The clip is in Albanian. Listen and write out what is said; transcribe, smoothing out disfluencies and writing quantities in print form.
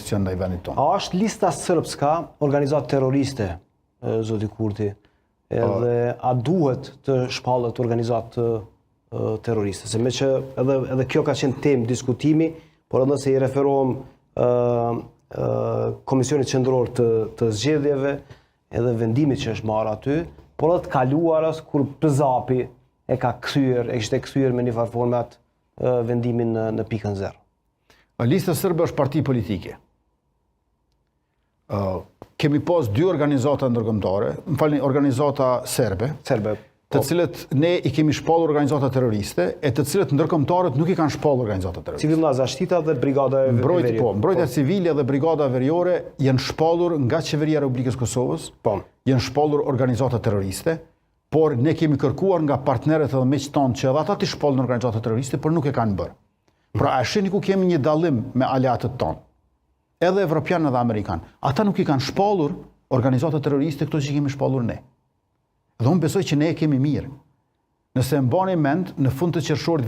agresioni ndaj vendit tonë. A është Lista Srpska organizatë terroriste, zoti Kurti? Edhe a duhet të shpallet organizatë terroriste? Se meqë edhe, edhe kjo ka qenë temë diskutimi, por edhe nëse i referohem Komisionit Qendror të, të Zgjedhjeve, edhe vendimit që është marrë aty, por edhe të kaluarës kur PZAP-i e ka kthyer, e kishte kthyer me një farë forme atë vendimin në, në pikën zero. Lista Serbe është parti politike. Uh, kemi pas dy organizata ndërkombëtare, më falni, organizata serbe, serbe, të po. cilët ne i kemi shpallur organizata terroriste, e të cilët ndërkombëtarët nuk i kanë shpallur organizata terroriste. Civilna Zaštita dhe Brigada e Mbrojt, po, Mbrojtja po. Civile dhe Brigada Veriore janë shpallur nga Qeveria e Republikës Kosovës, po. janë shpallur organizata terroriste, por ne kemi kërkuar nga partnerët edhe miqtë tanë që edhe ata t'i shpallin organizata terroriste, por nuk e kanë bërë. Pra a shihni ku kemi një dallim me aleatët tanë, edhe evropian edhe amerikan. Ata nuk i kanë shpallur organizata terroriste këto që i kemi shpallur ne. Dhe unë besoj që ne e kemi mirë. Nëse e mbani mend, në fund të qershorit vitit